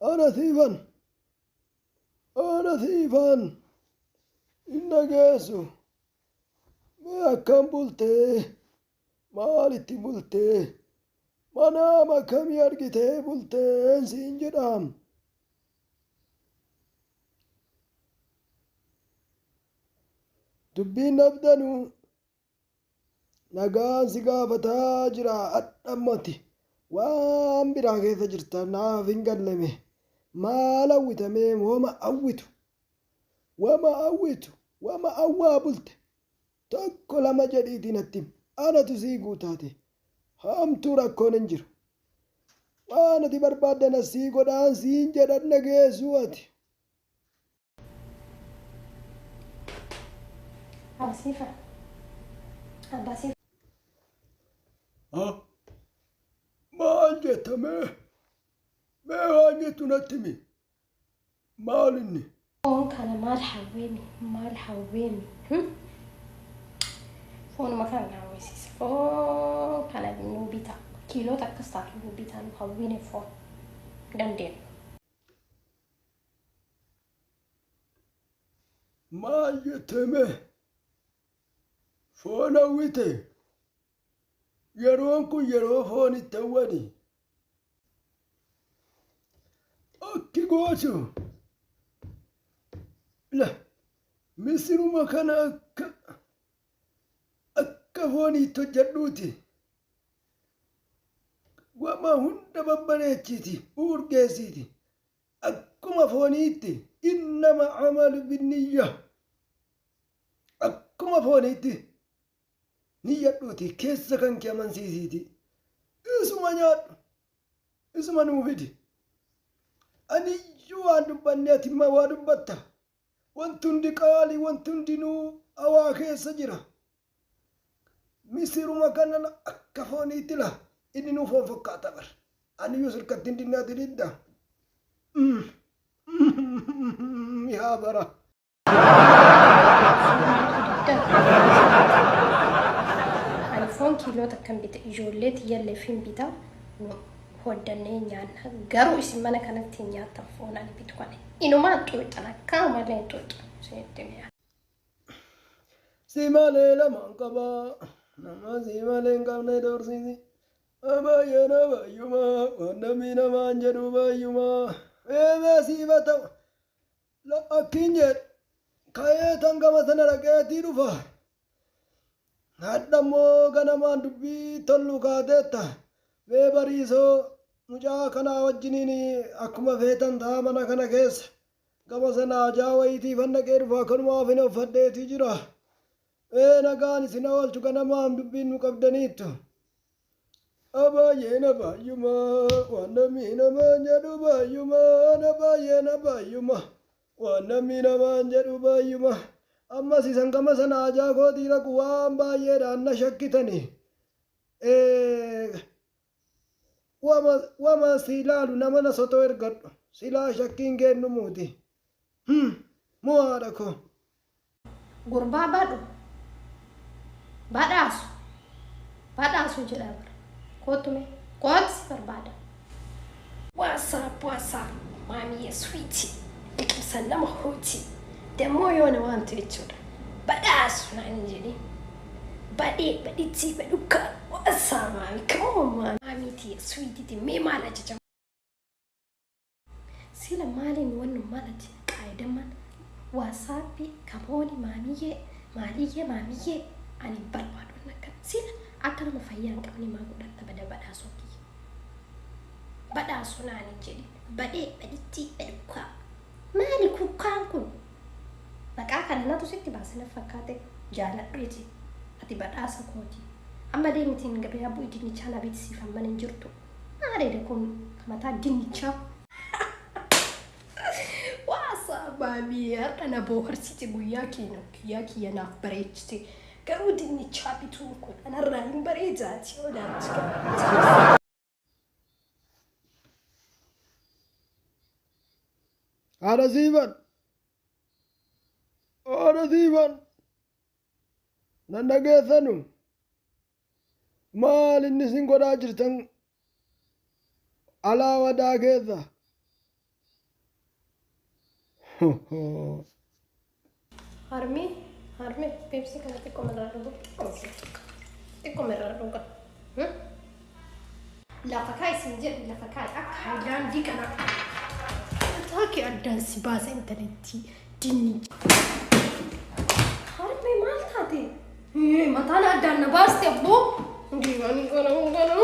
Ana siifan. Ana siifan. Hin dhageessu. Mee akkam bultee? Maalitti bultee? Manaama akkamii argitee bulteen siin jedhaam. Dubbiin dhabdanu nagaan si gaafataa jira adhammati waan biraa keessa jirta naaf hin galleme maal hawwitamee wama hawwitu wama hawwitu wama hawwaa bulte tokko lama jedhiitii natti himi anatu sii guutaate hamtuu rakkoon hin jiru waan ati barbaaddan as sii godhaan siin jedhan dhageessuu ati. Absiifa. Abbaa Ha? Maal jetta mee? Mee waan jettu natti himi. Maal inni? Foon kana maal hawweemi maal hawweemi foonuma kana na hawwisiisa foon kana nuu bitaa kiiloota akkas taatu nuu bitaa nu hawwine foon dandeenyu. Maal jette mee? Foon hawwite? Yeroon kun yeroo foon itti hawwani. Akki gootu. La misiruma kana akka akka fooniitti hojjedhuuti. Wama hunda babbareechiiti urgeessiiti. Akkuma fooniitti innama amalu binniyya. Akkuma fooniitti niyyadhuuti keessa kan kee amansiisiiti. Isuma nyaadhu. Isuma nuu fidi. Aniyyuu waan dubbanne ati immoo waa dubbatta. Wanti hundi qaalii wanti hundinuu hawaa keessa jira. Misiruma kana akka fooniitti la inni nuu foon fakkaata bar. Aniyyuu sirkatti hin dinne ati didda. Yaa bara. Ani foon kiiloo takkan bita ijoollee tiyyalleef hin bita nu hoddannee nyaanna garuu isin mana kanatti hin nyaattan foon ani bitu kana inumaa xuuxxan akka malee hin xuuxxan isinitti mi'a. Si malee lamaan qaba nama si malee hin qabne doorsisi. Baay'een baay'uma waan namni namaan jedhu baay'uma. Eebee siif haa ta'u. Akkiin jedhe ka'ee tan gama sana dhaqeetii dhufa. Hadha immoo ganamaan dubbii tollu kaateetta. Mee bariisoo mucaa kanaa wajjiniin akkuma feetan ta'a mana kana keessa. Gama sana hajaa wayiitiifan dhaqee dhufa kanumaaf hin uffadheetii jira. Mee nagaan isin haa oolchu ganamaan dubbiin nu qabdaniittu. Abaay'een abaay'uma waan namni namaan jedhu baay'uma abaay'een abaay'uma waan namni namaan jedhu baay'uma. Ammas isan gama sana hajaa kootii dhaqu waan baay'eedhaan na shakkitani. Wama wama si ilaalu nama na sotoo ergadhu silaa shakkiin geennumuuti. Hmm moo haadha koo. Gurbaa badhu badhaasu badhaasu jedhaa bara koottu mee koottu si barbaada. What's up what's up maamiyyee sweetie liqimsan nama hootii dammoo yoo na waamtu jechuudha badhaasu naan hin jedhin badhee badhittii badhukkaa what's up maami come on maami maamii tiyya sweetie ti mee maal ajajamu Sila maaliin wannummaan ati qaayidammaan waasaappii kamooni maamiyyee maaliyyee maamiyyee ani hin barbaadu inni akkana sila akka nama fayyaa hin qabne maa godhatta bada badhaasoo kiyya badhaasoo naan hin jedhin badhee badhittii badhukkaa maali kukkaan kun maqaa kana natu sitti baase na fakkaate jaaladheeti ati badhaasa kooti amma deemitiin gabayaa bu'i dinnichaa na bitisiifan mana hin jirtu. Maaliidha kun mataa dinnichaa. Waasaa baamii har'a na booharsite guyyaa keenya guyyaa kiyya naaf bareechite garuu dinnichaa bituun kun anarraa hin bareedaati yoo ilaaltu. Haadha siifan. Haadha siifan. Nan dhageessanu. Maal inni isin godhaa jirtan alaa wadaa keessa? Harmee, harmee, peepsii kana xiqqoo irraa dhugu. Xiqqoo irraa dhuga. Lafa kaa'i siin jedhu lafa kaa'i akka haayilaandii kana. Mataa kee addaan si baasa intalattii dinnicha. Harmee maal taate? Mataan addaan na baaste abboo. Ani kana kana.